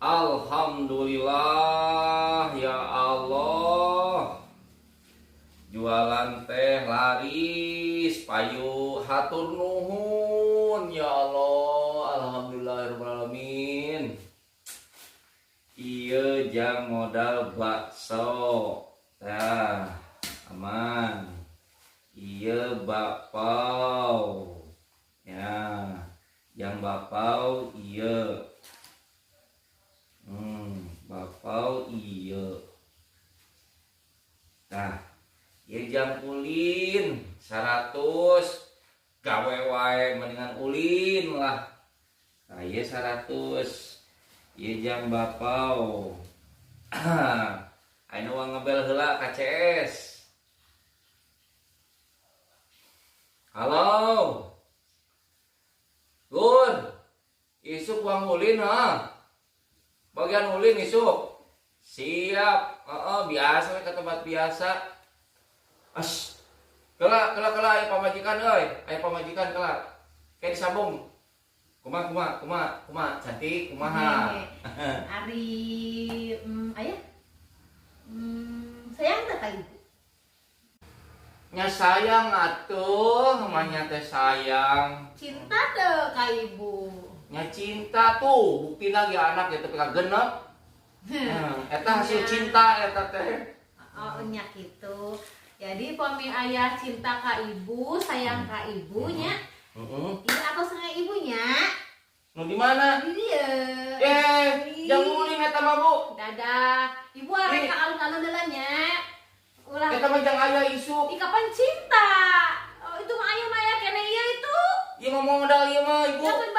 Alhamdulillah, ya Allah. Jualan teh laris, payu, hatur nuhun ya Allah. Alhamdulillahirobbilalamin. Iya, jang modal bakso. Nah, aman. Iya, bakpao. Ya, yang bakpao iya. Bakpao iya. Nah, ieu jang ulin 100, gawe wae mendingan ulin lah. Nah, ieu 100. Ieu jang bakpao. Ayeuna urang ngebel heula ka CS. Halo. Gun. Isuk urang ulin ha. Bagian ulin isuk. Siap. Heeh, biasa we ke tempat biasa. As. Kela kela kela, aya pamajikan euy. Aya pamajikan kela. Kayak disambung. Kumaha, kumaha, kumaha, kumaha, cantik, kumaha? Ari ayah sayang teh ka ibu? Nya sayang atuh, namanya teh sayang. Cinta teh ka ibu? Nya cinta tuh, bukti lagi anak gitu ka genep. Eta hasil cinta eta teh. Oh, nya gitu. Jadi pami ayah cinta ka ibu, sayang ka ibunya. Iya, aku sayang ibunya. Nu di mana? Di dieu. Eh, jang ulin eta mah, Bu. Dadah. Ibu arek Ih. ka alun-alun heula nya. Ulah. Eta mah jang ayah isuk. Ih, kapan cinta? Oh, itu mah ayah mah aya keneh ieu itu. Ieu mah modal ieu mah, Ibu. Ya kan.